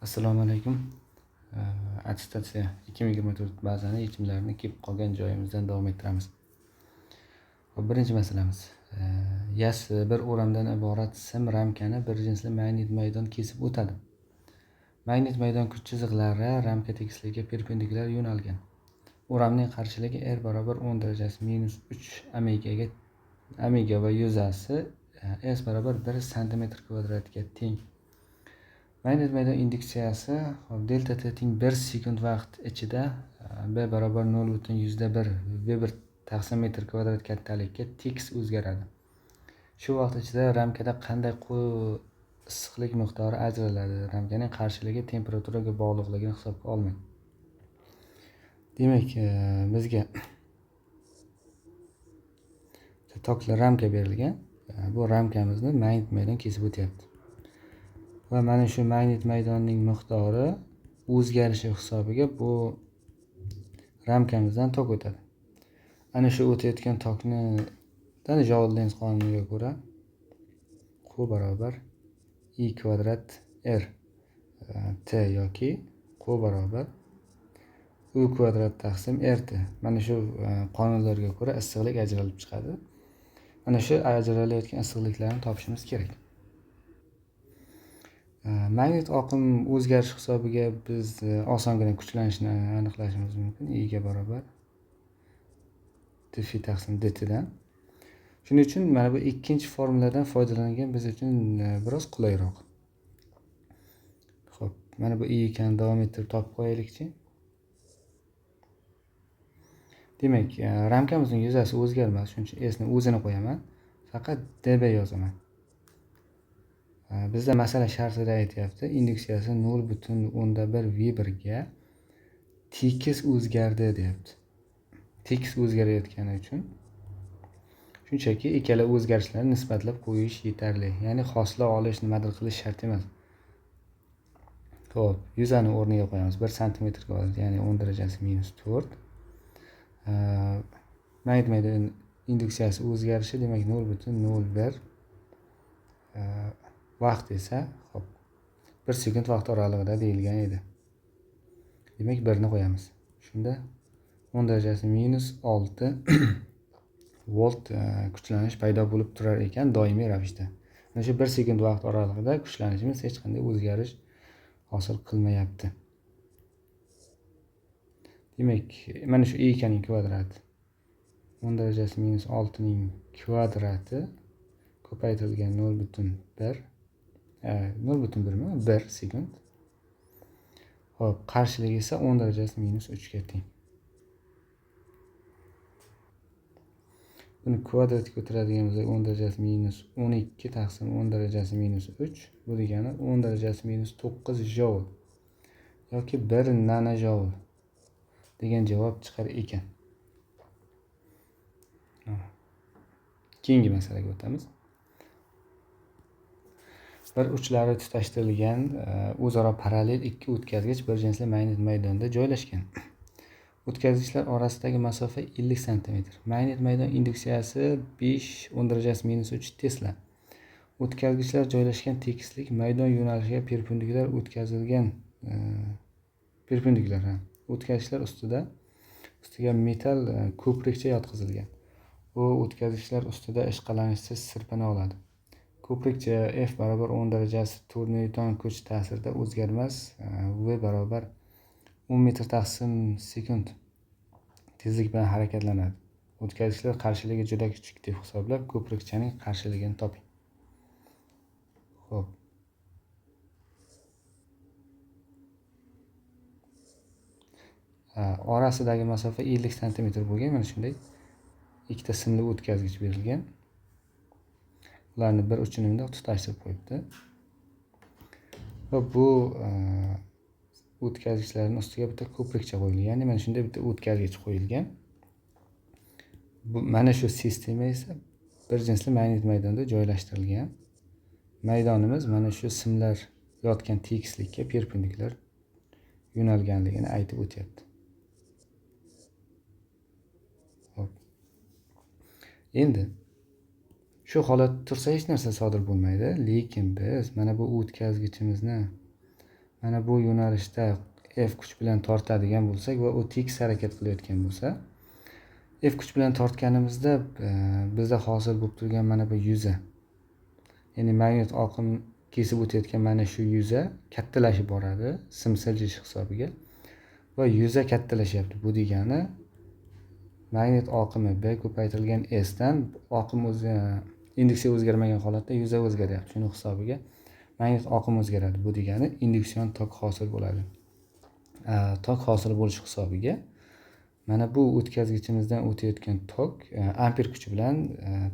Assalomu alaykum. Attestatsiya 2024 bazani yechimlarini kelib qolgan joyimizdan davom ettiramiz. Xo'p, birinchi masalamiz. Yassi bir o'ramdan iborat sim ramkani bir jinsli magnit maydon kesib o'tadi. Magnit maydon kuch chiziqlari ramka tekisligiga perpendikulyar yo'nalgan. O'ramning qarshiligi R barobar 10 darajasi minus 3 omega va yuzasi S barobar 1 santimetr kvadratga teng. Magnit maydon induksiyasi delta T teng 1 sekund vaqt ichida B barobar 0,1 Weber taqsim metr kvadrat kattalikka tekis o'zgaradi. Shu vaqt ichida ramkada qanday issiqlik miqdori ajraladi? Ramkaning qarshiligi temperaturaga bog'liqligini hisobga olmang. Demak, bizga tokli ramka berilgan. Bu ramkamizni magnit maydon kesib o'tyapti. Va mana shu magnit maydonining miqdori o'zgarishi hisobiga bu ramkamizdan tok o'tadi. Ana shu o'tayotgan tokni Joule-Lenz qonuniga ko'ra Q barobar I kvadrat R T yoki Q barobar U kvadrat taqsim RT. Mana shu qonunlarga ko'ra issiqlik ajralib chiqadi. Mana shu ajralayotgan issiqliklarni topishimiz kerak. Magnit oqim o'zgarish hisobiga biz osongina kuchlanishni aniqlashimiz mumkin. I ga barobar df taqsim dt dan. Shuning uchun mana bu ikkinchi formuladan foydalangan biz uchun biroz qulayroq. Xo'p, mana bu i ekanini davom ettirib topib qo'yaylikchi. Demak, ramkamizning yuzasi o'zgarmadi, shuning uchun S ni o'zini qo'yaman. Faqat dB yozaman. Bizda masala shartida aytyapti, induksiyasi 0,1 Weberga tekis o'zgardi deyapti. Tekis o'zgarayotgani uchun shunchaki ikkala o'zgarishlarni nisbatlab qo'yish yetarli. Ya'ni hosila olish, nimadir qilish shart emas. Xo'p, yuzani o'rniga qo'yamiz. 1 santimetr kvadrat, ya'ni 10 darajasi minus 4. Magnit maydon induksiyasi o'zgarishi demak 0,01, vaqt esa hop 1 sekund vaqt oralig'ida deyilgan edi. Demak 1 ni qo'yamiz. Shunda 10 darajasi minus 6 volt kuchlanish paydo bo'lib turar ekan doimiy ravishda. Mana shu 1 sekund vaqt oralig'ida kuchlanishimiz hech qanday o'zgarish hosil qilmayapti. Demak, mana shu E ning kvadrati 10 darajasi minus 6 ning kvadrati ko'paytirilgan 0,1, 0,1 mi? 1 sekund. Xo'p, qarshilik esa 10 darajasi minus 3 ga teng. Buni kvadratga ko'taradigan bo'lsak 10 darajasi minus 12 taqsim 10 darajasi minus 3, bu degani 10 darajasi minus 9 joul yoki 1 nanojoul degan javob chiqar ekan. Keyingi masalaga o'tamiz. Bir uchlari tutashtirilgan o'zaro parallel ikki o'tkazgich bir jinsli magnit maydonida joylashgan. O'tkazgichlar orasidagi masofa 50 santimetr. Magnit maydon induksiyasi 5 10 darajasi minus 3 tesla. O'tkazgichlar joylashgan tekislik maydon yo'nalishiga perpendikulyar o'tkazilgan, perpendikulyar, ha. O'tkazgichlar ustiga metal ko'prikcha yotqizilgan. Bu o'tkazgichlar ustida ishqalanishsiz sirpina oladi. Ko'prikcha F barobar 10 darajasi 4 newton kuch ta'sirida o'zgarmas, V barobar 10 metr taqsim sekund tezlik bilan harakatlanadi. O'tkazgichlar qarshiligi juda kichik deb hisoblab, ko'prikchaning qarshiligini toping. Xo'p. Orasidagi masofa 50 santimetr bo'lgan, mana shunday ikkita simli o'tkazgich berilgan. Ularni bir uchini bundoq tutashtirib qo'yibdi. Va bu o'tkazgichlarning ustiga bitta ko'prikcha qo'yilgan. Ya'ni mana shunday bitta o'tkazgich qo'yilgan. Bu mana shu sistema esa bir jinsli magnit maydonida joylashtirilgan. Maydonimiz mana shu simlar yotgan tekislikka perpendikulyar yo'nalganligini aytib o'tyapti. Xo'p. Endi shu holat tursa hech narsa sodir bo'lmaydi, lekin biz mana bu o'tkazgichimizni Mana bu yo'nalishda F kuch bilan tortadigan bo'lsak va u tekis harakat qilayotgan bo'lsa, F kuch bilan tortganimizda bizda hosil bo'lib turgan mana bu yuza, ya'ni magnit oqim kesib o'tayotgan mana shu yuza kattalashib boradi sim siljish hisobiga va yuza kattalashyapti. Bu degani magnit oqimi B ko'paytirilgan S dan oqim o'zi induksiya o'zgarmagan holatda yuza o'zgaryapti. Shuni hisobiga magnit oqim o'zgaradi. Bu degani induksion tok hosil bo'ladi. Tok hosil bo'lishi hisobiga mana bu o'tkazgichimizdan o'tayotgan tok amper kuchi bilan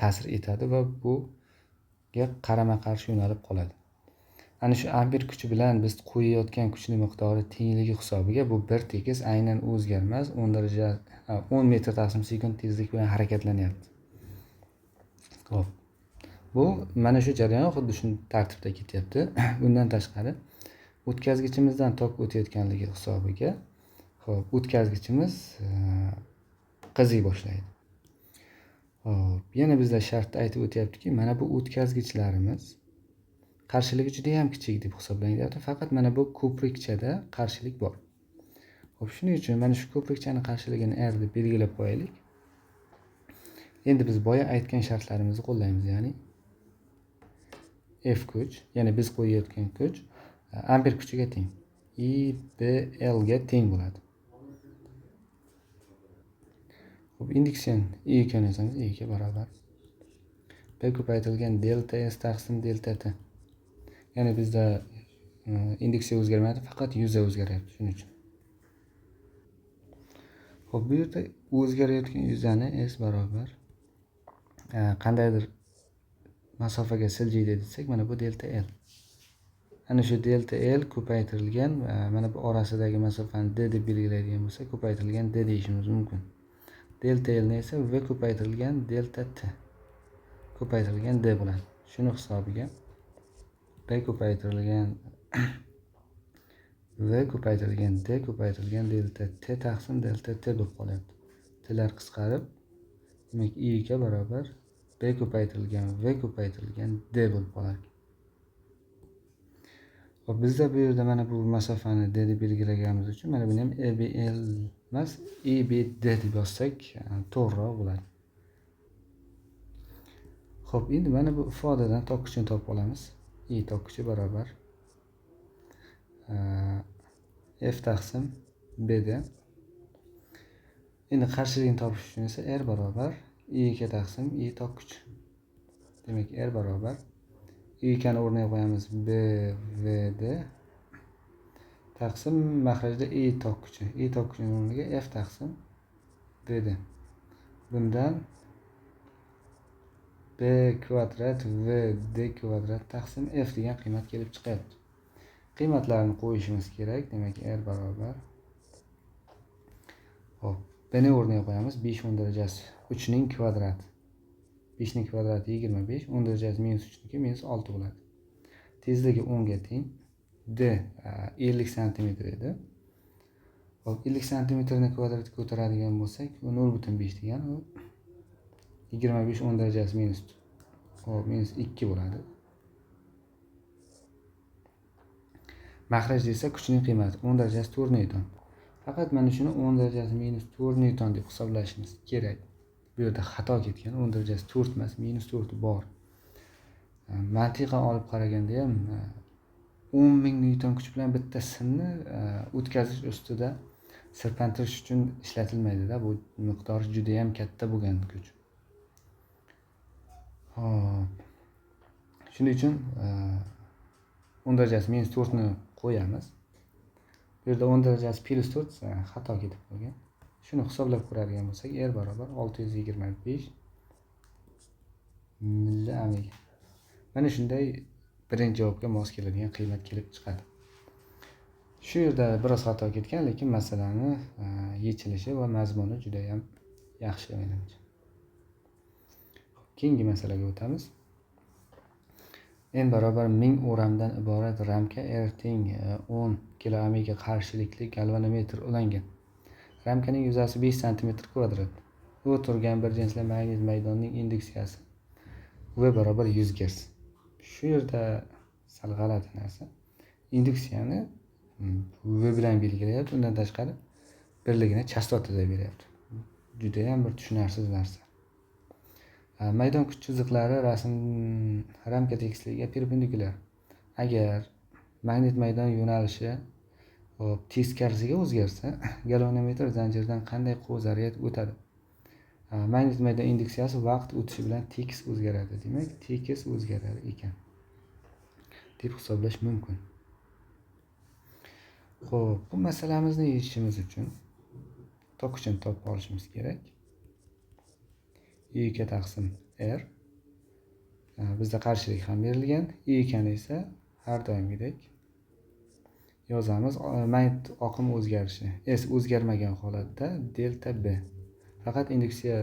ta'sir etadi va buga qarama-qarshi yo'nalib qoladi. Ana shu amper kuchi bilan biz qo'yayotgan kuchning miqdori tengligi hisobiga bu bir tekis aynan o'zgarmas 10 metr taqsim sekund tezlik bilan harakatlanyapti. Xo'p. Bu mana shu jarayon xuddi shu tartibda ketyapti. Bundan tashqari o'tkazgichimizdan tok o'tayotganligi hisobiga xo'p, o'tkazgichimiz qiziy boshlaydi. Xo'p, yana bizda shartda aytib o'tyaptiki, mana bu o'tkazgichlarimiz qarshiligi juda ham kichik deb hisoblanyapti. Faqat mana bu ko'prikchada qarshilik bor. Xo'p, shuning uchun mana shu ko'prikchani qarshiligini R deb belgilab qo'yaylik. Endi biz boya aytgan shartlarimizni qo'llaymiz, ya'ni F kuch, ya'ni biz qo'yayotgan kuch amper kuchiga teng. I B L ga teng bo'ladi. Xo'p, induksion I ekan yozamiz, I ga barobar B ko'paytirilgan delta S taqsim delta T. Ya'ni bizda induksiya o'zgarmaydi, faqat yuza o'zgaryapti shuning uchun. Xo'p, bu yerda o'zgarayotgan yuzani S barobar qandaydir masofaga siljiydi desak, mana bu delta L. Ana shu delta L ko'paytirilgan mana bu orasidagi masofani D deb belgilaydigan bo'lsak, ko'paytirilgan D deyishimiz mumkin. Delta L ni esa V ko'paytirilgan delta T ko'paytirilgan D bo'ladi. Shuni hisobiga B ko'paytirilgan V ko'paytirilgan D ko'paytirilgan delta T taqsim delta T bo'lib qolyapti. T'lar qisqarib, demak I ga barobar B ko'paytirilgan V ko'paytirilgan D bo'lib qoladi. Xo'p, bizda bu yerda mana bu masofani D deb belgilaganimiz uchun mana buni ham E B L emas, E B D deb yozsak to'g'riroq bo'ladi. Xo'p, endi mana bu ifodadan tok kuchini topib olamiz. I tok kuchi barobar F taqsim BD. Endi qarshilikni topish uchun esa R barobar I ga taqsim I tok kuchi. Demak, R barobar I ni o'rniga qo'yamiz B V D taqsim mahrajda I tok kuchi. I tok kuchining o'rniga F taqsim BD. Bundan B kvadrat V D kvadrat taqsim F degan qiymat kelib chiqyapti. Qiymatlarni qo'yishimiz kerak. Demak, R barobar hop, B ni o'rniga qo'yamiz 5 10 darajasi 3 ning kvadrati. 5 ning kvadrati 25, 10 darajasi minus 3 niki minus 6 bo'ladi. Tezligi 10 ga teng. D 50 santimetr edi. Hop, 50 santimetrni kvadratga ko'taradigan bo'lsak, u 0.5 degan, u 25 10 darajasi minus, hop, minus 2 bo'ladi. Mahraj esa kuchning qiymati 10 darajasi 4 newton. Faqat mana shuni 10 darajasi minus 4 newton deb hisoblashimiz kerak. Bu yerda xato ketgan, 10 darajasi 4 emas, minus 4 bor. Mantiqan olib qaraganda ham 10 ming newton kuch bilan bitta simni o'tkazish ustida sirpantirish uchun ishlatilmaydi-da. Bu miqdor juda ham katta bo'lgan kuch. Xo'p. Shuning uchun 10 darajasi minus 4 ni qo'yamiz. Bu yerda 10 darajasi plus 4 xato ketib qolgan. Shuni hisoblab ko'radigan bo'lsak, R barobar 625 milliampere. Mana shunday birinchi javobga mos keladigan qiymat kelib chiqadi. Shu yerda biroz xato ketgan, lekin masalani yechilishi va mazmuni juda ham yaxshi menimcha. Keyingi masalaga o'tamiz. N barobar 1000 o'ramdan iborat ramka R teng 10 kiloamperga qarshilikli galvanometr ulangan. Ramkaning yuzasi 5 santimetr kvadrat. U turgan bir jinsli magnit maydonining induksiyasi V barobar 100 Gerts. Shu yerda sal g'alati narsa. Induksiyani V bilan belgilayapti, undan tashqari birligini chastotada beryapti. Judayam bir tushunarsiz narsa. Maydon kuch chiziqlari rasm ramka tekisligiga perpendikulyar. Agar magnit maydon yo'nalishi hop teskarisiga o'zgarsa, galvanometr zanjiridan qanday quvva zaryad o'tadi? Magnit maydon induksiyasi vaqt o'tishi bilan tekis o'zgaradi. Demak, tekis o'zgarar ekan deb hisoblash mumkin. Xo'p, bu masalamizni yechishimiz uchun tok kuchini topib olishimiz kerak. I taqsim R. Bizda qarshilik ham berilgan. I esa har doimgidek yozamiz. Magnit oqim o'zgarishi S o'zgarmagan holatda delta B. Faqat induksiya,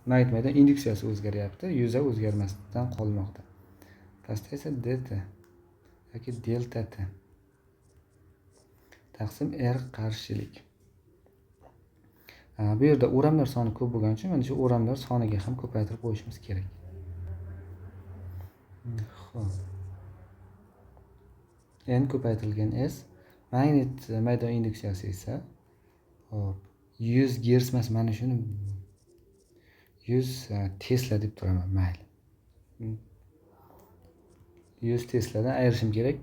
magnit maydon induksiyasi o'zgaryapti, yuza o'zgarmasdan qolmoqda. Pastda esa dt yoki delta T taqsim R qarshilik. Bu yerda o'ramlar soni ko'p bo'lgani uchun mana shu o'ramlar soniga ham ko'paytirib qo'yishimiz kerak. Xo'p. N ko'paytirilgan S, magnit maydon induksiyasi esa hop 100 gerts emas, mana shuni 100 Tesla deb turaman, mayli. 100 Tesladan ayirishim kerak.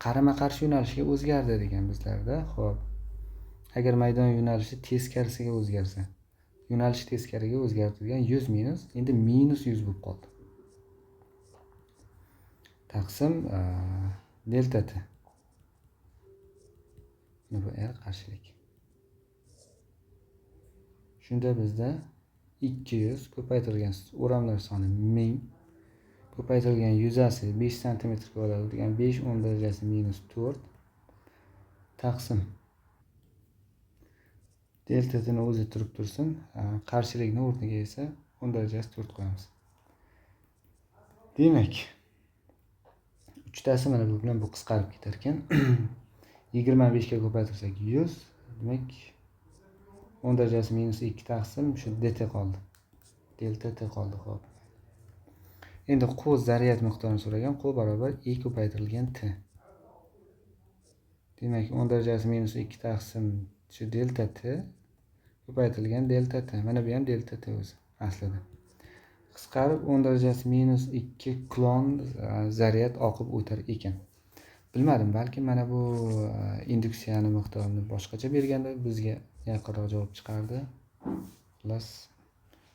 Qarama-qarshi yo'nalishga o'zgardi degan bizlarda. Xo'p. Agar maydon yo'nalishi teskarisiga o'zgarsa, yo'nalish teskariga o'zgartirilgan 100 minus, endi minus 100 bo'lib qoldi. Taqsim delta T. Bu R qarshilik. Shunda bizda 200 ko'paytirilgan o'ramlar soni 1000 ko'paytirilgan yuzasi 5 santimetr kvadrat degan 5 10 darajasi minus 4 taqsim delta Tni o'zi turib tursin, qarshilikni o'rniga esa 10 darajasi 4 qo'yamiz. Demak, uchtasi mana bu bilan bu qisqarib ketar ekan. 25 ga ko'paytirsak 100, demak 10 darajasi minus 2 taqsim shu dt qoldi. Delta T qoldi, xo'p. Endi Q zaryad miqdorini so'ragan. Q barobar E ko'paytirilgan T. Demak, 10 darajasi minus 2 taqsim shu delta T ko'paytirilgan delta T. Mana bu ham delta T o'zi aslida. Qisqarib 10 darajasi minus 2 kulon zaryad oqib o'tar ekan. Bilmadim, balki mana bu induksiyani miqdorini boshqacha berganda bizga yaqinroq javob chiqardi. Xullas,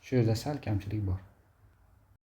shu yerda sal kamchilik bor.